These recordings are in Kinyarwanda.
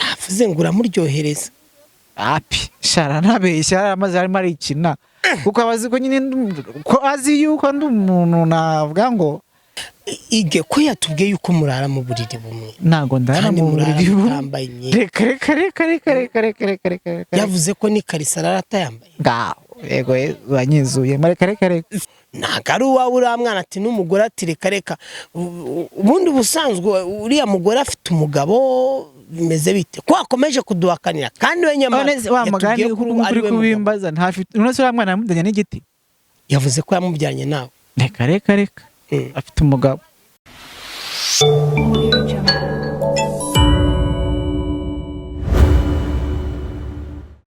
Navuze ngo uramuryohereza. Api shara, ntabeshya, amaze arimo arikina kuko abazi ko nyine ko azi yuko ndi umuntu navuga ngo Ige, ko yatubwiye yuko murara mu buriri bumwe? Ntabwo ndara Kandi mu murara buriri bumwe. mutambaye imyenda. Reka, reka, reka, reka, reka, reka, reka, reka, reka. Yavuze ko n'ikariso arara atayambaye. Ngaho yego, wanyizuye, reka, reka, reka. Ntabwo ari uwawe uriya mwana, ati n'umugore ati reka, reka. Ubundi ubusanzwe uriya mugore afite umugabo, bimeze bite ko wakomeje kuduhakanira kandi we nyamara None se wa mugani yatubwiye ko uri ari we mugabo? Kubimbaza ntafite. None se uriya mwana yamujyanye n'igiti? Yavuze ko yamubyaranye nawe. Reka, reka, reka. Afite umugabo. Audio Jungle.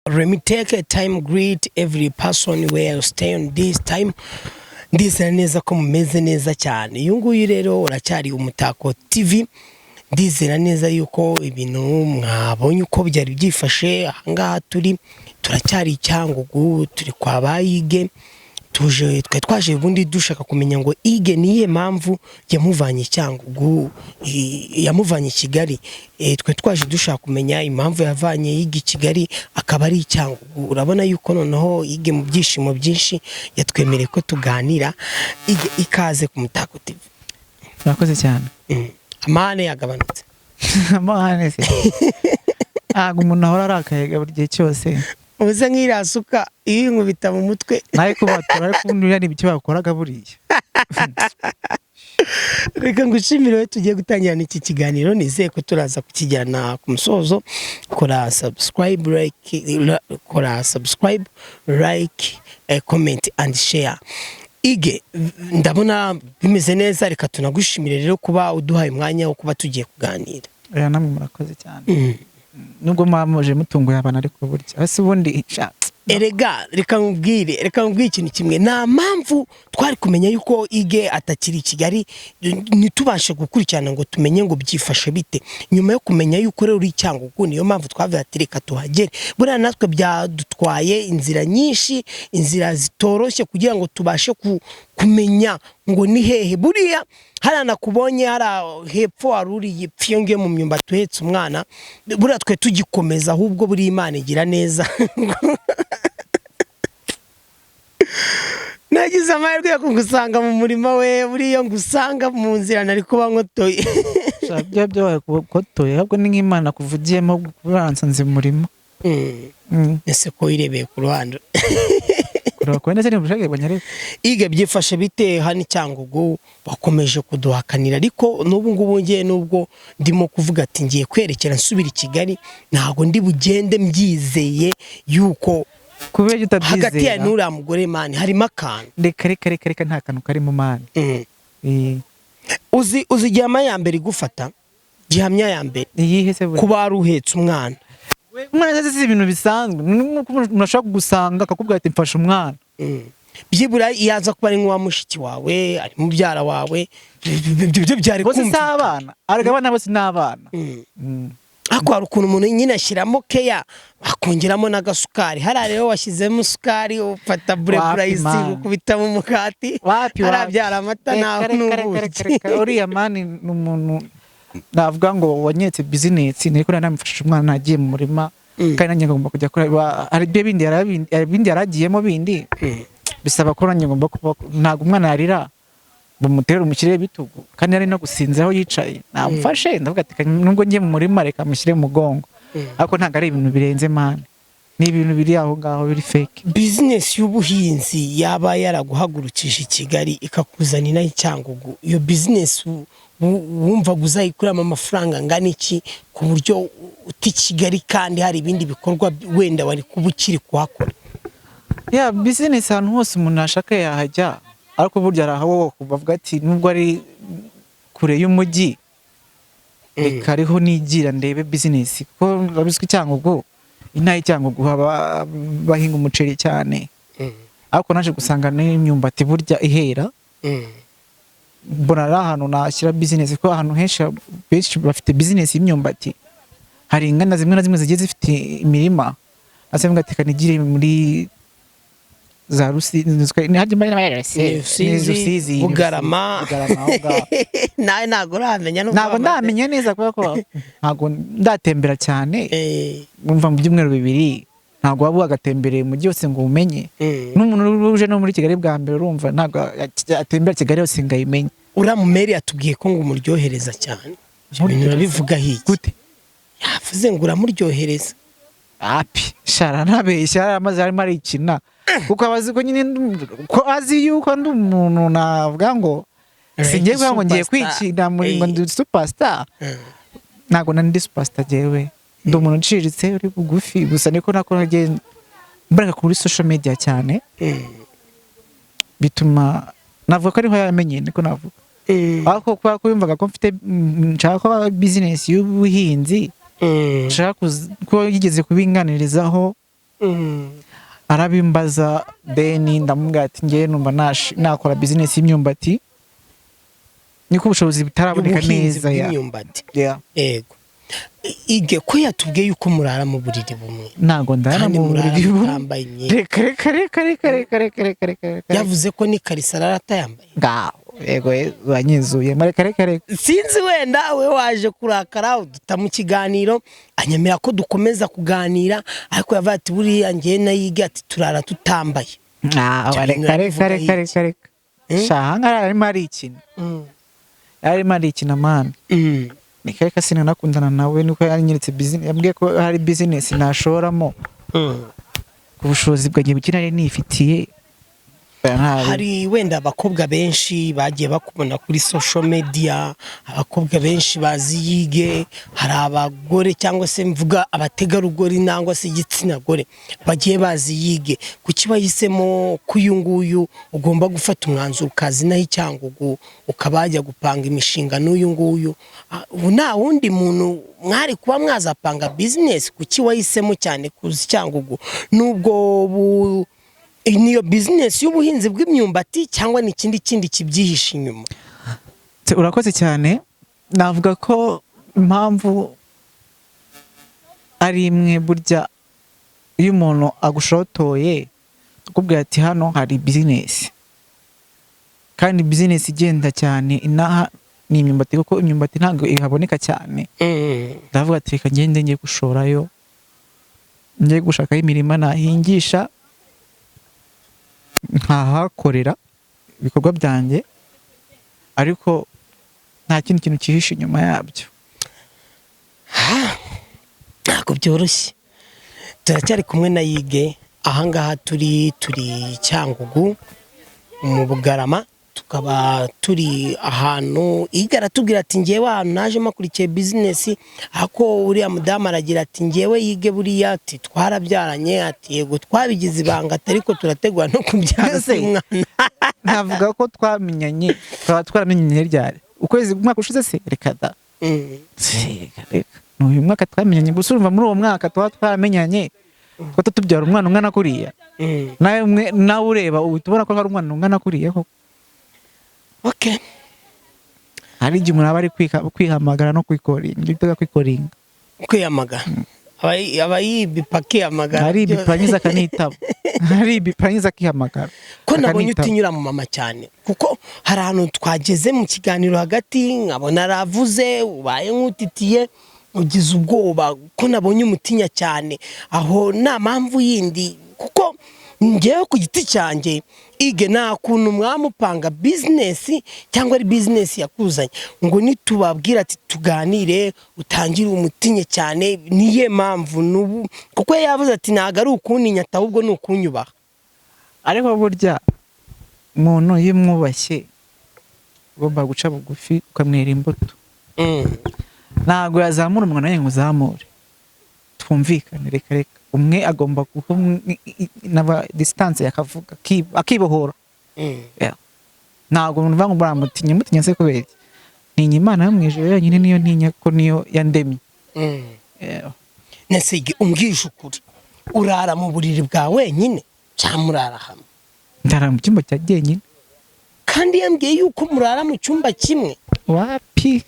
Let me take a time greet every person where you stay on this time. Ndizera neza ko mumeze neza cyane. Uyu nguyu rero uracyari Umutako TV. Ndizera neza yuko ibintu mwabonye uko byari byifashe. Ahangaha turi turacyari i Cyangugu, turi kwa Bayige. Tuje twari twaje ubundi dushaka kumenya ngo Ige niyihe mpamvu yamuvanye i Cyangugu, yamuvanye i Kigali. Twari twaje dushaka kumenya impamvu yavanye Ige i Kigali akaba ari i Cyangugu. Urabona yuko noneho Ige mu byishimo byinshi yatwemereye ko tuganira. Ige, ikaze ku Mutako TV. Murakoze cyane. Amahane yagabanutse? Amahane se, ntabwo umuntu ahora arakaye buri gihe cyose. Ubuze nk'iriya suka iyo inkubita mu mutwe. Nawe kubatura, ariko ubundi buriya ni ibiki bakoraga buriya? Reka ngushimire wowe tugiye gutangirana iki kiganiro. Nizeye ko turaza kukijyana ku musozo. Kora subscribe, like, kora subscribe, like, comment and share. Ige, ndabona bimeze neza. Reka tunagushimire rero kuba uduhaye umwanya wo kuba tugiye kuganira. Oya, namwe murakoze cyane. Nubwo mwamuje mutunguye abantu, ariko burya ese ubundi sha. Erega reka nkubwire ikintu kimwe. Nta mpamvu twari kumenya yuko Ige atakiri i Kigali ntitubashe gukurikirana ngo tumenye ngo byifashe bite. Nyuma yo kumenya yuko rero uri Cyangugu, niyo mpamvu twavuze ati reka tuhagere. Buriya natwe byadutwaye inzira nyinshi, inzira zitoroshye, kugira ngo tubashe kumenya ngo ni hehe. Buriya hariya nakubonye hariya hepfo wari uriye iyo ngiyo mu myumbati uhetse umwana, buriya twe tugikomeza. Ahubwo buriya Imana igira neza, nagize amahirwe yo kugusanga mu murima we. Buriya ngusanga mu nzira nari kuba nkotoye. Sha, bya byabaye kukotoye, ahubwo ni nk'Imana kuvugiyemo kubansanze mu murima. Ese ko wirebeye ku ruhande? Kureba kure ndetse n'ubushake banyareka. Ige, byifashe bite hano i Cyangugu? Bakomeje kuduhakanira, ariko n'ubu ngubu ngiye, nubwo ndimo kuvuga ati ngiye kwerekera nsubira i Kigali, ntabwo ndi bugende mbyizeye yuko Kubera hagati ya utabyizera. n'uriya mugore, man, harimo akantu. Reka, reka, reka, reka, nta kantu karimo, man. Uzi gihamya ya mbere igufata, gihamya ya mbere? Iyihe se buriya? Kuba wari uhetse umwana. Umwana se si ibintu bisanzwe? Nuko umuntu ashobora kugusanga akakubwira ati mfashe umwana. Byibura iyo aza kuba ari nk'uwa mushiki wawe, ari mubyara wawe, ibyo byari Bose si kumvikana. abana, ariko abana bose ni abana. Ariko hari ukuntu umuntu nyine ashyiramo keya akongeramo n'agasukari. Hariya rero washyizemo isukari, ufata Wapi, burayisi, man. ukubitamo umukati. Wapi, Hariya wapi. byara amata Reka, nawe reka, reka, n'ubuki. reka, reka. Uriya man ni umuntu navuga ngo wanyetse business, niko nari namufashije umwana agiye mu murima. Kandi nanjye ngomba kujya kureba, hari ibyo bindi hari ibindi yaragiyemo bindi bisaba ko nanjye ngomba kuba. Ntabwo umwana yarira bamuterere umushyire bitugu, kandi ari no gusinzira aho yicaye. Namufashe ndavuga ati nubwo ngiye mu murima, reka mushyire mu mugongo. Ariko ntabwo ari ibintu birenze, man, ni ibintu biri aho ngaho biri fake. Business y'ubuhinzi yaba yaraguhagurukije i Kigali ikakuzanira i Cyangugu, iyo business wumvaga uzayikuramo amafaranga angana iki, ku buryo uta i Kigali kandi hari ibindi bikorwa wenda wari kuba ukiri kuhakora? Ya, business ahantu hose umuntu yashaka yahajya, ariko burya hari aho bavuga ati nubwo ari kure y'umujyi, reka ariho nigira ndebe business, kuko urabizi ko i Cyangugu, inaha i Cyangugu haba bahinga umuceri cyane. Ariko naje gusanga n'imyumbati burya ihera. Mbona ari ahantu nashyira business, kuko ahantu henshi benshi bafite business y'imyumbati. Hari inganda zimwe na zimwe zigiye zifite imirima. Ase mvuga ati reka nigire muri Za Rusizi, ni hajya mbari. Ni Rusizi, Bugarama. Bugarama aho ngaho. Nawe ntabwo uramenya nubwo Ntabwo wamaze. ndamenya neza kubera ko ntabwo ndatembera cyane. Umva, mu byumweru 2 ntabwo waba wagatembereye umujyi wose ngo uwumenye. N'umuntu uje no muri Kigali bwa mbere, urumva ntabwo atembera Kigali yose ngo ayimenye. Uriya mumeri yatubwiye ko ngo umuryohereza cyane. Ibyo bintu urabivugaho iki? Gute? Yavuze ngo uramuryohereza. Api shara, ntabeshya, yaramaze arimo arikina kuko aba azi ko nyine ko azi yuko ndi umuntu navuga ngo singiye kuvuga ngo ngiye Superstar. kwikina muri ngo ndi superstar. Ntabwo nari ndi superstar, jyewe ndi umuntu uciriritse uri bugufi gusa. Niko nako nagiye mbaraga kuri social media cyane, bituma navuga ko ariho yamenye, niko navuga. Ariko kubera ko yumvaga ko mfite nshaka ko business y'ubuhinzi, nshaka ko yigeze kubinganirizaho, arabimbaza, then ndamubwira ati ngewe numva nakora business y'imyumbati, niko ubushobozi butaraboneka Ubuhinzi neza ya. bw'imyumbati. Yeah. Yego. Ige ko yatubwiye yuko murara mu buriri bumwe. Ntabwo ndara Kandi mu murara buriri bumwe. mutambaye imyenda. Reka, reka, reka, reka, reka, reka, reka, reka, reka. Yavuze ko n'ikariso arara atayambaye. Ngaho yego, banyizuye, reka, reka, reka. Sinzi, wenda we waje kurakara uduta mu kiganiro, anyemera ko dukomeza kuganira, ariko yavuga ati buriya ngewe nayige ati turara tutambaye. Ah, Ibyo bintu reka, reka, urabivuga reka, iki? Reka, reka. Sha, ahangaha arimo arikina, arimo arikina man. Reka, reka, sinanakundana nawe, niko yanyeretse business, yambwiye ko hari business nashoramo ku bushobozi bwanjye buke nari nifitiye. Hari wenda abakobwa benshi bagiye bakubona kuri social media, abakobwa benshi bazi Yige, hari abagore cyangwa se mvuga abategarugori nangwa se igitsina gore bagiye bazi Yige. Kuki bahisemo ko uyu nguyu ugomba gufata umwanzuro ukaza inaha i Cyangugu, ukaba wajya gupanga imishinga n'uyu nguyu? Ah, ubu nta wundi muntu mwari kuba mwazapanga business? Kuki wahisemo cyane kuza i Cyangugu? Nubwo bu niyo business y'ubuhinzi bw'imyumbati cyangwa ni ikindi kindi kibyihishe inyuma? Urakoze cyane. Navuga ko impamvu ari imwe. Burya iyo umuntu agushotoye akubwira ati hano hari business, kandi business igenda cyane inaha ni imyumbati, kuko imyumbati ntabwo ihaboneka cyane, ndavuga ati reka ngende njye gushorayo, njye gushakayo imirima nahingisha, nkahakorera ibikorwa byanjye, ariko nta kindi kintu cyihishe inyuma yabyo. Ntabwo byoroshye. Turacyari kumwe na Yige. Ahangaha turi Cyangugu mu Bugarama, tukaba turi ahantu Yige aratubwira ati ngewe ahantu naje makurikiye business, ariko uriya mudamu aragira ati ngewe Yige buriya ati twarabyaranye, ati yego twabigize ibanga, ati ariko turategura no kubyara Ese, umwana. Navuga ko twamenyanye, twaba twaramenyanye ryari? Ukwezi, umwaka ushize se? Reka da. Reka, reka, ni uyu mwaka twamenyanye gusa. Urumva muri uwo mwaka tuba twaramenyanye, twaba tubyara umwana ungana kuriya? Nawe nawe ureba uhita ubona ko hari umwana ungana kuriya koko. Hari igihe umuntu aba ari kwihamagara no kwikoringa, ibyo bita kwikoringa. Kwiyamagara, aba yibipa akiyamagara. Hari ibipanyiza akanitaba, hari ibipanyiza akihamagara. Ko nabonye akanitaba. Utinyura mu mama cyane, kuko hari ahantu twageze mu kiganiro hagati nkabona aravuze ubaye nk'utitiye, ugize ubwoba. Ko nabonye umutinya cyane, aho nta mpamvu yindi? Kuko ngewe ku giti cyanjye, Ige nta kuntu mwamupanga business cyangwa ari business yakuzanye ngo nitubabwira ati tuganire utangire umutinye cyane. Niye mpamvu nubu kuko yavuze ati ntabwo ari ukuntinya, ahubwo ni ukunyubaha. Ariko burya umuntu iyo umwubashye ugomba guca bugufi ukamwera imbuto. Ntabwo yazamura umuntu nawe ngo uzamure, twumvikane. Reka, reka, umwe agomba guha naba distance, yakavuga akibohora. Yeah. Ntabwo numva ngo baramutinya, mutinya se kubera iki? Ntinya Imana yo mu ijuru yonyine, niyo ntinya ko niyo yandemye. Yeah. Nese umbwije ukuri, urara mu buriri bwa wenyine cyangwa murara hamwe? Ndara mu cyumba cya jyenyine. Kandi yambwiye yuko murara mu cyumba kimwe. Wapi.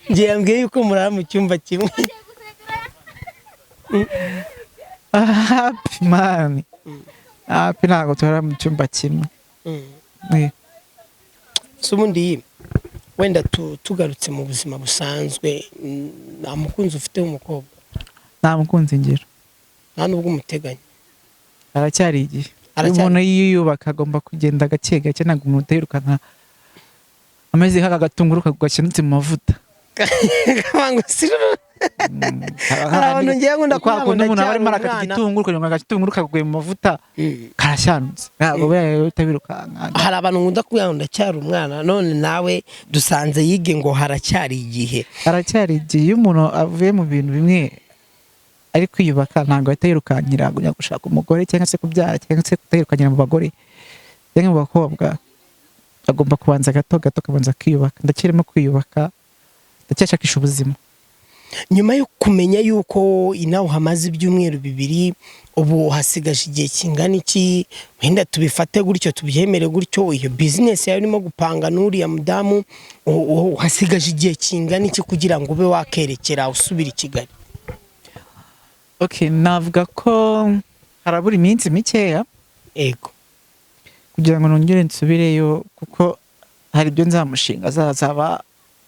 Njye yambwiye yuko murara mu cyumba kimwe. Happy man, happy, ntabwo turara mu cyumba kimwe. Si ubundi wenda tugarutse mu buzima busanzwe, nta mukunzi ufite w'umukobwa? Nta mukunzi ngira. Nta n'ubwo umuteganya? Haracyari igihe. Haracyari- Umuntu iyo yiyubaka agomba kugenda gake gake, ntabwo umuntu utirukanka ameze nk'aka gatunguru gashyinutse mu mavuta. Ngo hari abantu ngiye nkunda Kwa kuvuga ngo kundi umuntu aba arimo ndacyari arakata umwana. igitunguru kugira ngo agatunguru kaguye mu mavuta karashyanutse, ntabwo buriya utabirukanka. Hari abantu nkunda kuvuga ngo ndacyari umwana, none nawe dusanze yige ngo haracyari igihe. Haracyari igihe. Iyo umuntu avuye mu bintu bimwe ari kwiyubaka, ntabwo ahita yirukankira kujya gushaka umugore cyangwa se kubyara cyangwa se kutayirukankira mu bagore cyangwa mu bakobwa. Agomba kubanza gato gato, akabanza kwiyubaka. Ndacyarimo kwiyubaka, ndacyashakisha ubuzima. Nyuma yo kumenya yuko inawe hamaze ibyumweru 2, ubu hasigaje igihe kingana iki? Wenda tubifate gutyo, tubyemere gutyo, iyo bizinesi yawe urimo gupanga n'uriya mudamu, hasigaje igihe kingana iki kugira ngo ube wakerekera usubira i Kigali? Okay, navuga ko harabura iminsi mikeya kugira ngo nongere nsubireyo, kuko hari ibyo nzamushinga azazaba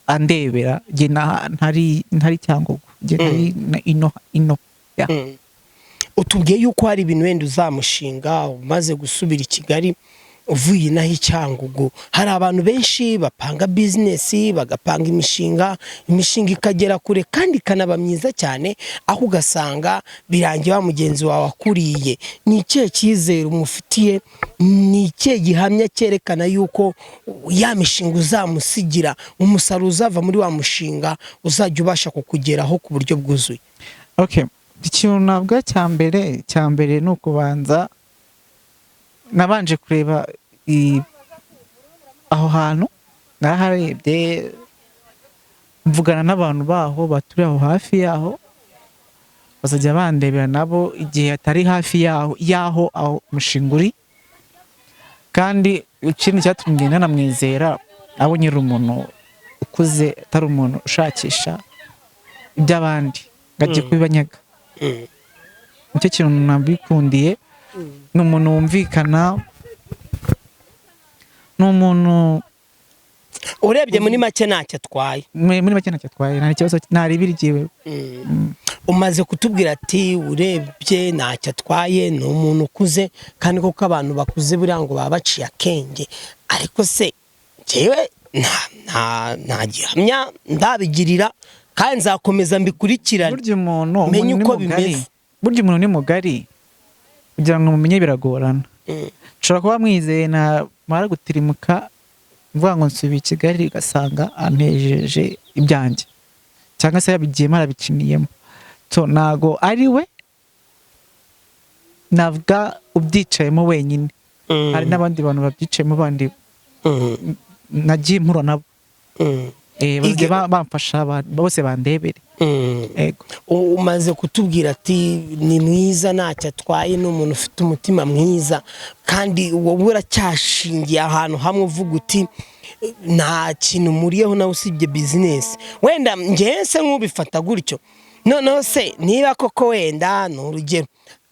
andebera jye ntari Cyangugu, jye ntari ino ino ya. Utubwiye yuko hari ibintu wenda uzamushinga umaze gusubira i Kigali, uvuye inaha i Cyangugu. Hari abantu benshi bapanga bizinesi, bagapanga imishinga, imishinga ikagera kure kandi ikanaba myiza cyane, aho ugasanga birangiye wa mugenzi wawe akuriye. Ni ikihe cyizere umufitiye? Ni ikihe gihamya cyerekana yuko ya mishinga uzamusigira, umusaruro uzava muri wa mushinga uzajya ubasha kukugeraho ku buryo bwuzuye? Okay, ikintu navuga cya mbere ni ukubanza nabanje kureba aho hantu, naraharebye, mvugana n'abantu baho baturiye aho hafi yaho, bazajya bandebera nabo igihe atari hafi yaho aho umushinga uri. Kandi ikindi cyatumye nanamwizera, abonye ari umuntu ukuze, atari umuntu ushakisha iby'abandi ngo ajye kubibanyaga. Nicyo kintu nabikundiye. Ni umuntu wumvikana, ni umuntu Urebye muri make ntacyo atwaye. Muri make ntacyo atwaye, nta kibazo, ntaribirigiwe. Umaze kutubwira ati urebye ntacyo atwaye, ni umuntu ukuze, kandi koko abantu bakuze buriya ngo baba baciye akenge. Ariko se njyewe nta gihamya ndabigirira, kandi nzakomeza mbikurikirane. Burya umuntu Menye umuntu ni uko mugari. bimeze. Burya umuntu ni mugari, kugira ngo mumenye biragorana. Nshobora kuba mwizeye, namara gutirimuka mvuga ngo nsubiye i Kigali, ugasanga antejeje ibyanjye cyangwa se yabigiyemo arabikiniyemo. So ntago ari we navuga ubyicayemo wenyine, hari n'abandi bantu babyicayemo bandi nagiye mpura nabo. Bazajya bamfasha, bose bandebere. Ego. Umaze kutubwira ati ni mwiza, ntacyo atwaye, ni umuntu ufite umutima mwiza, kandi wowe uracyashingiye ahantu hamwe uvuga uti nta kintu muriyeho nawe usibye bizinesi. Wenda njyewe se nk'ubifata gutyo, noneho se niba koko wenda ni urugero,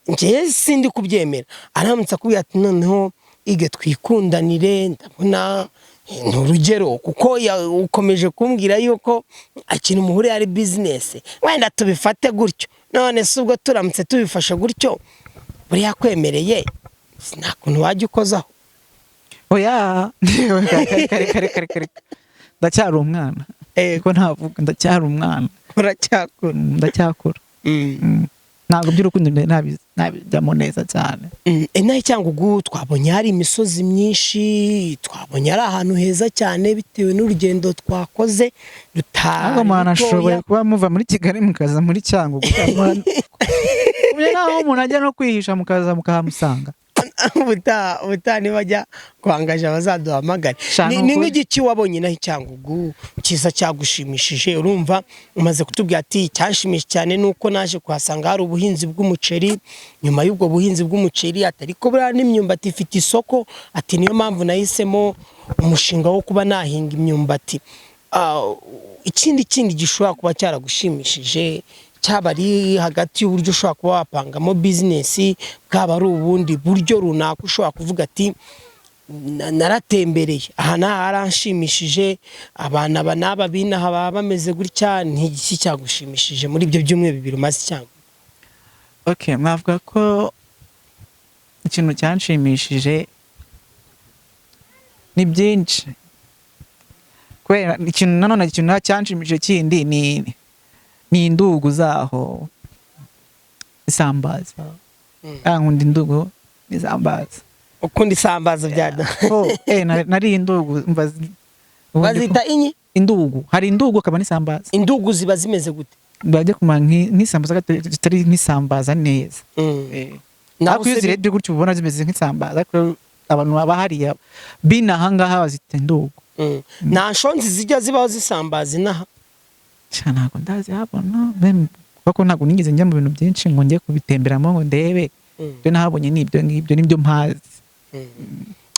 njyewe sindi kubyemera, aramutse akubwira ati noneho ige twikundanire, ndabona ni urugero, kuko ukomeje kumbwira yuko ikintu muhuriye ari bizinesi, wenda tubifate gutyo. None se ubwo turamutse tubifashe gutyo, buriya kwemereye nta kuntu wajya ukozaho? Oya, kare kare kare kare kare, ndacyari umwana. Ko ntavuga, ndacyari umwana. Uracyakura. Ndacyakura. Ntabwo by'urukundo nabijyamo neza cyane. Inaha i Cyangugu twabonye hari imisozi myinshi, twabonye ari ahantu heza cyane bitewe n'urugendo twakoze rutari Ahubwo umuntu ashoboye rutoya. kuba muva muri Kigali mukaza muri Cyangugu, kumenya naho umuntu ajya no kwihisha mukaza mukahamusanga. Ubutaha nibajya kwangaje bazaduhamagare. Sha, Ni ni ni ukuri. nk'igiki wabonye inaha i Cyangugu cyiza cyagushimishije? Urumva umaze kutubwira ati icyanshimishije cyane ni uko naje kuhasanga hari ubuhinzi bw'umuceri, nyuma y'ubwo buhinzi bw'umuceri ati ariko buriya n'imyumbati ifite isoko, ati niyo mpamvu nahisemo umushinga wo kuba nahinga imyumbati. Ikindi kindi gishobora kuba cyaragushimishije Cyaba ari hagati y'uburyo ushobora kuba wapangamo bizinesi, bwaba ari ubundi buryo runaka ushobora kuvuga ati: "Naratembereye aha n'aha, haranshimishije, abantu aba n'aba b'inaha baba bameze gutya." Ni iki cyagushimishije muri ibyo byumweru 2 umaze cyangwa? Okay, mwavuga ko ikintu cyanshimishije ni byinshi, kubera ikintu nanone, ikintu cyanshimishije kindi ni indugu zaho, isambaza. Ah, nkunda indugu n'isambaza. Ukunda isambaza bya da? Oh, nariye indugu mva Bazita inyi? Indugu. Hari indugu, akaba n'isambaza. Indugu ziba zimeze gute? Bajya kumara nk'isambaza gato, zitari nk'isambaza neza. Nawe Ariko iyo se uzirebye gutyo ubona zimeze nk'isambaza, ariko abantu baba hariya bino ahangaha bazita indugu. Nta nshonzi zijya zibaho zisambaza inaha? Sha, ntabwo ndazihabona, kuko ntabwo nigeze njya mu bintu byinshi ngo njye kubitemberamo ngo ndebe. Ibyo nahabonye ni ibyo ngibyo, nibyo mpazi.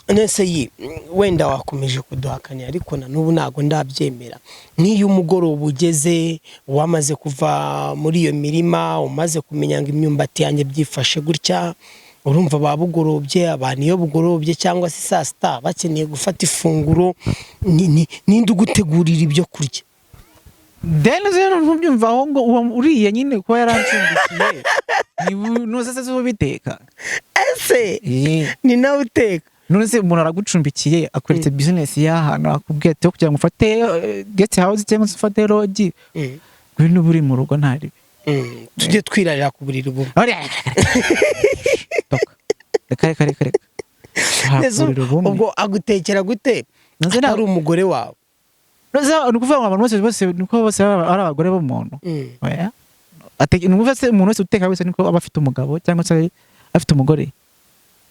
Nese yi, wenda wakomeje kuduhakanira, ariko na n'ubu ntabwo ndabyemera. Nk'iyo umugoroba ugeze, wamaze kuva muri iyo mirima, umaze kumenya ngo imyumbati yanjye byifashe gutya, urumva ba bugorobye, abantu iyo bugorobye cyangwa se saa sita bakeneye gufata ifunguro, ninde ugutegurira ibyo kurya? Then rero ntubyumva aho ngo uwo uriya nyine kuba yarancumbikiye nuze se ubiteka. Ese ni nawe uteka? None se umuntu aragucumbikiye, akweretse bizinesi y'ahantu, akubwiye ati: "Kugira ngo ufate guest house cyangwa se ufate lodge, ngwino uba uri mu rugo, nta ribi." Tujye twirarira ku buriri bumwe. Toka. Reka, reka, reka, reka. Ese Buriri bumwe. Ubwo agutekera gute None se atari umugore wawe? None se ni ukuvuga ngo abantu bose niko bose baba ari abagore b'umuntu? Oya. Ni ukuvuga se umuntu wese uteka wese niko aba afite umugabo cyangwa se afite umugore?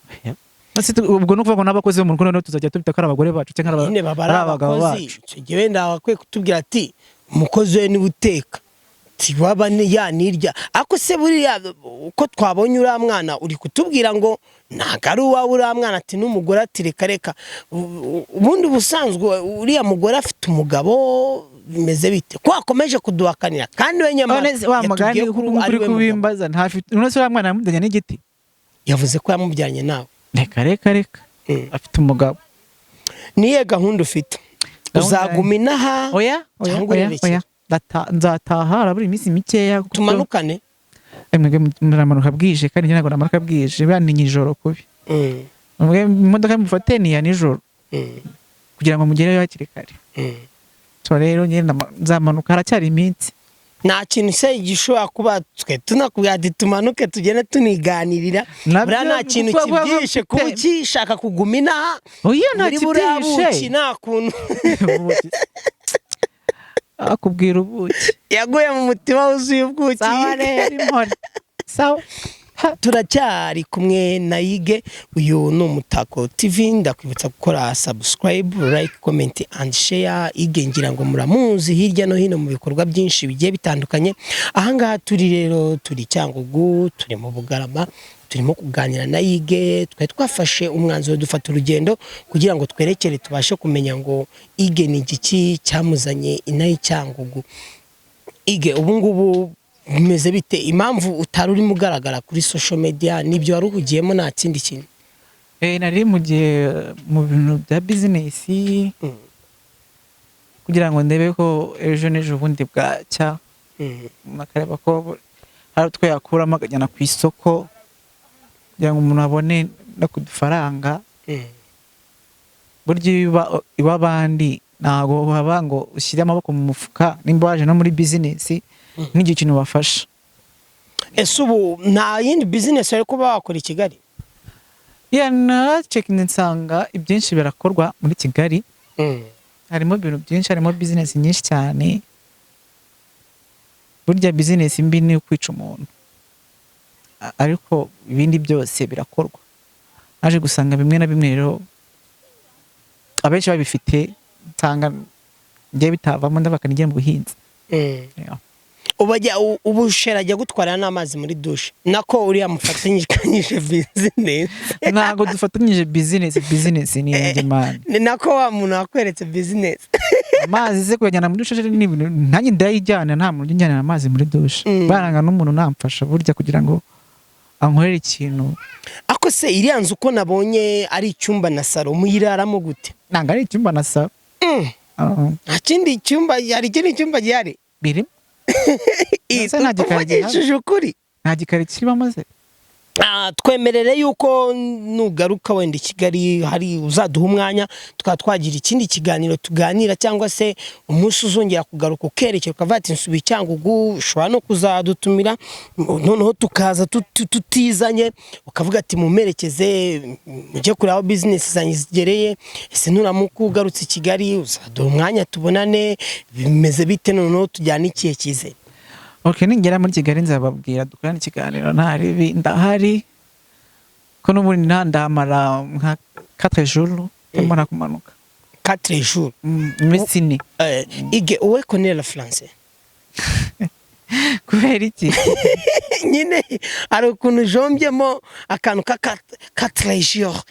Oya. None se ubwo ni ukuvuga ngo n'abakozi bo mu rugo noneho tuzajya tubita ko ari abagore bacu cyangwa Nyine baba ari ari abagabo abakozi. bacu? Icyo gihe wenda bakwiye kutubwira ati: "Umukozi we niwe uteka." Tiwaba yanirya. Ariko se buriya uko twabonye uriya mwana, uri kutubwira ngo ntabwo ari uwawe uriya mwana, ati n'umugore ati reka reka. Ubundi ubusanzwe uriya mugore afite umugabo, bimeze bite ko wakomeje kuduhakanira kandi we nyamara None se wa mugani yatubwiye ko uri ari we mugabo? Kubimbaza ntafite. None se uriya mwana yamubyaranye n'igiti? Yavuze ko yamubyaranye nawe. Reka, reka, reka. Afite umugabo. Niye gahunda ufite? Gahunda Uzaguma inaha Oya, oya. cyangwa Oya. urerekera? Oya. Nzataha, harabura iminsi mikeya Tumanukane? Mwebwe muramanuka bwije, kandi njye ntabwo namanuka bwije, buriya ni nijoro kubi. Mwebwe imodoka mufate ni iya nijoro kugira ngo mugereyo hakiri kare. So rero njye nzamanuka, haracyari iminsi. Nta kintu se gishobora kuba twe tunakubwira ati tumanuke tugende tuniganirira? Nabyo Buriya nta kintu kibyihishe kuba ukishaka kuguma inaha Oya, nta muri buriya buki? kibyihishe. Nta kuntu. Ubuki. Akubwira ubuki. Yaguye mu mutima wuzuye ubwuki. Sawa rero, impore, sawa. Ha. Turacyari kumwe na Yige. Uyu ni Umutako TV. Ndakwibutsa gukora subscribe, like, comment and share. Ige ngira ngo muramuzi hirya no hino mu bikorwa byinshi bigiye bitandukanye. Ahangaha turi rero, turi Cyangugu, turi mu Bugarama, turimo kuganira na Yige. Twari twafashe umwanzuro, dufata urugendo kugira ngo twerekere, tubashe kumenya ngo Ige ni igiki cyamuzanye inaha i Cyangugu. Ige, ubu ngubu bimeze bite? Impamvu utari urimo ugaragara kuri social media, nibyo wari uhugiyemo, nta kindi kintu? Nari mu gihe mu bintu bya bizinesi kugira ngo ndebe ko ejo n'ejo bundi bwacya, umuntu akareba ko hari utwo yakuramo akajyana ku isoko kugira ngo umuntu abone no ku dufaranga. Burya iyo uba iw'abandi ntabwo haba ngo ushyire amaboko mu mufuka, nimba waje no muri bizinesi n'igihe ikintu bafasha. Ese ubu nta yindi bizinesi wari kuba wakora i Kigali? Yeah, naracekinze nsanga ibyinshi birakorwa muri Kigali. Harimo ibintu byinshi, harimo bizinesi nyinshi cyane. Burya bizinesi mbi ni ukwica umuntu, ariko ibindi byose birakorwa. Naje gusanga bimwe na bimwe rero abenshi babifite, nsanga njye bitavamo, ndavuga nijye mu buhinzi. Yeah. Ubu shera ajya gutwara n'amazi muri dushe, nako uriya mufatanyije bizinesi? Ntabwo dufatanyije bizinesi, bizinesi ni iyanjye, man. Ni nako wa muntu wakweretse bizinesi. Amazi se kuyajyana muri dushe ni ibintu nanjye ndayijyana, nta muntu ujya amazi muri dushe. Baranga n'umuntu namfasha burya kugira ngo ankorere ikintu. Ako se iriya nzu uko nabonye ari icyumba na salo, muyiraramo gute? Ntabwo ari icyumba na salo. Ah, Nta kindi cyumba? Hari ikindi cyumba gihari? Birimo. Ese nta gikari gihari? Uvugishije ukuri? Nta gikari kibamo se. Twemerere yuko nugaruka wenda i Kigali hari uzaduha umwanya, tukaba twagira ikindi kiganiro tuganira, cyangwa se umunsi uzongera kugaruka ukerekera ukavuga ati nsubiye i Cyangugu, ushobora no kuzadutumira noneho tukaza tutizanye, ukavuga ati mumerekeze mujye kureba aho bizinesi zanjye zigereye. Ese nuramuka ugarutse i Kigali uzaduha umwanya tubonane, bimeze bite, noneho tujyane ikihe cyizere? Ok, ningera muri Kigali nzababwira dukorane ikiganiro, nta ribi, ndahari ko n'ubundi nta ndamara nka 4 jours ndimo kumanuka. 4 jours? Iminsi 4. Ige, uwe connaît le français? Kubera iki? Nyine hari ukuntu ujombyemo akantu ka quatre jours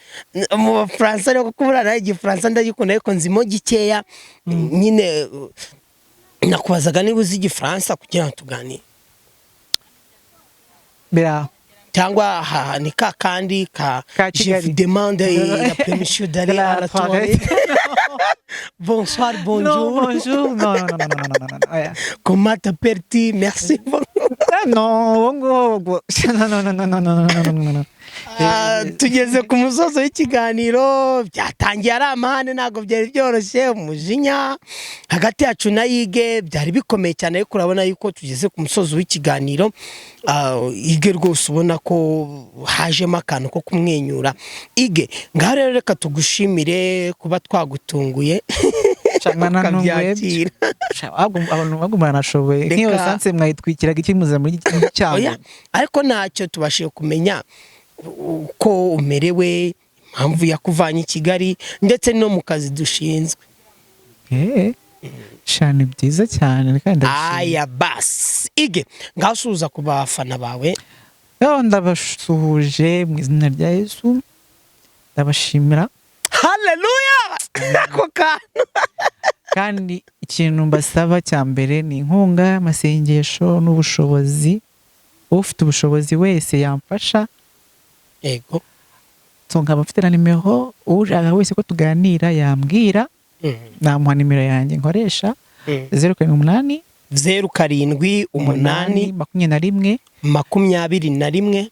mu Bafaransa, ariko kuko buriya nawe Igifaransa ndagikunda ariko nzimo gikeya nyine. Nakubazaga niba uzi Igifaransa kugira ngo tuganire. Biraho. Cyangwa ni ka kandi ka Ka je Kigali. vous demande la permission d'aller à la toilette, bonsoir, Non. bonjour. Bonjour, non, non, non, non, non, non, non, non, oya. Comment t'appelles-tu? Merci beaucoup. Ah, non, uwo nguwo, non, non, non, non, non, non, non, non, non. Tugeze ku musozo w'ikiganiro. Byatangiye ari amahane, ntabwo byari byoroshye, umujinya hagati yacu na Yige byari bikomeye cyane, ariko urabona yuko tugeze ku musozo w'ikiganiro. Ige rwose ubona ko hajemo akantu ko kumwenyura. Ige, ngaho rero reka tugushimire kuba twagutunguye Mwanantunguye. ukabyakira. Sha, ahubwo abantu ahubwo muranashoboye. Nk'iyo esanse mwayitwikiraga iki muza muri Cyangugu? Oya, ariko ntacyo, tubashije kumenya uko umerewe, impamvu yakuvanye i Kigali, ndetse no mu kazi dushinzwe. Sha, ni byiza cyane kandi ndabishimye. Aya basi, Ige, ngaho suhuza ku bafana bawe. Yo, ndabasuhuje mu izina rya Yesu, ndabashimira. Haleluya, ako kantu. Kandi ikintu mbasaba cya mbere ni inkunga y'amasengesho n'ubushobozi. Ufite ubushobozi wese yamfasha. So nkaba mfite na nimero, ushaka wese ko tuganira yambwira, namuha nimero yanjye nkoresha: 078 078. 21. 21. 78. 78.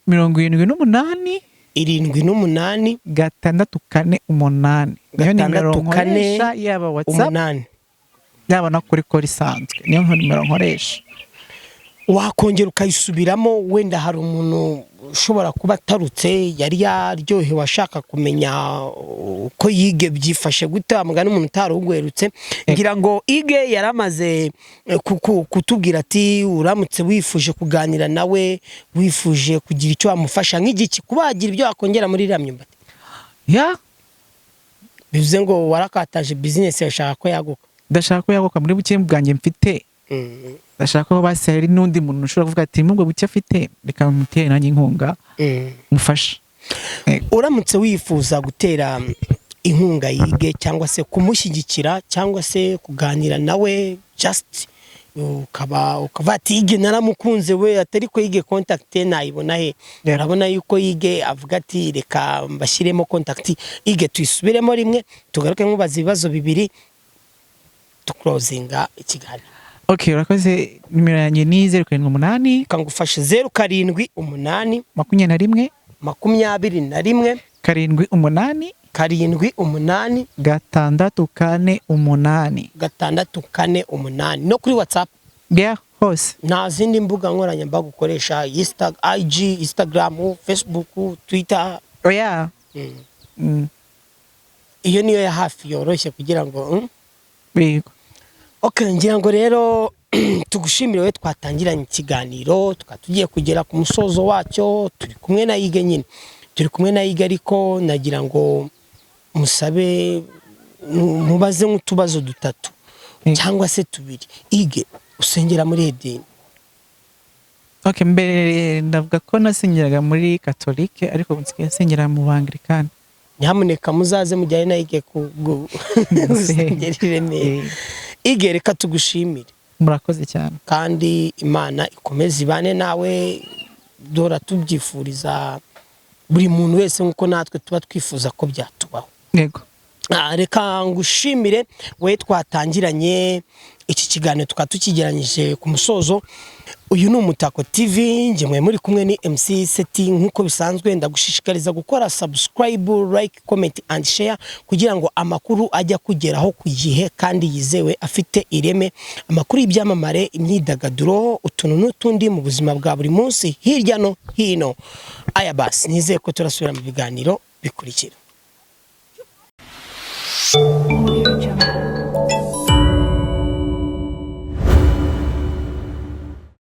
648, niyo nimero 6, 4, nkoresha, yaba WhatsApp, 8. yaba no kuri call isanzwe, niyo nimero nkoresha. Wakongera ukayisubiramo, wenda hari umuntu ushobora kuba atarutse, yari yaryohewe ashaka kumenya uko Yige byifashe gute, mugani umuntu utaruguherutse. Ngira ngo Ige yaramaze kutubwira ati uramutse wifuje kuganira nawe, wifuje kugira icyo wamufasha nk'igiki, kuba wagira ibyo wakongera muri iriya myumbati. Ya. Bivuze ngo warakataje bizinesi, yashaka ko yaguka. Ndashaka ko yaguka muri buke bwanjye mfite. Ndashaka ko basi hari n'undi muntu ushobora kuvuga ati nubwo buke afite, reka mutere nanjye inkunga, mufashe. Uramutse wifuza gutera inkunga Yige, cyangwa se kumushyigikira, cyangwa se kuganira nawe, just ukaba ukavuga ati Yige naramukunze we, atari ko Yige contact nayibona he? Urabona yuko Yige avuga ati reka mbashyiremo contact. Yige, tuyisubiremo rimwe, tugaruke nkubaza ibibazo bibiri, tuclosinga ikiganiro. Ok, urakoze. Nimero yanjye ni 078. Reka ngufashe: 078. 21. 21. 78. 78. 648. 648. No kuri WhatsApp? Ya, hose. Nta zindi mbuga nkoranyambaga ukoresha? IG, Instagram, Facebook, Twitter? Oya. Iyo niyo ya hafi yoroshye kugira ngo Yego. Ok, ngira ngo rero tugushimire we twatangiranye ikiganiro, tukaba tugiye kugera ku musozo wacyo. Turi kumwe na Yige nyine, turi kumwe na Yige, ariko nagira ngo musabe mubaze nk'utubazo dutatu cyangwa se tubiri. Ige, usengera muri edeni? Ok, mbere ndavuga ko nasengeraga muri Katolike, ariko ubu nsigaye nsengera mu Bangirikani. Nyamuneka muzaze mujyane na Ige ku gusengera i Remera. Ige, reka tugushimire. Murakoze cyane. Kandi Imana ikomeze ibane nawe. Dora tubyifuriza buri muntu wese nk'uko natwe tuba twifuza ko byatubaho. Yego. Reka ngushimire we twatangiranye iki kiganiro, tukaba tukigeranyije ku musozo. Uyu ni Umutako TV, njye mwe muri kumwe ni MC Seti. Nk'uko bisanzwe, ndagushishikariza gukora subscribe, like, comment and share kugira ngo amakuru ajya kugeraho ku gihe kandi yizewe, afite ireme, amakuru y'ibyamamare, imyidagaduro, utuntu n'utundi mu buzima bwa buri munsi hirya no hino. Aya basi, nizeye ko turasubira mu biganiro bikurikira.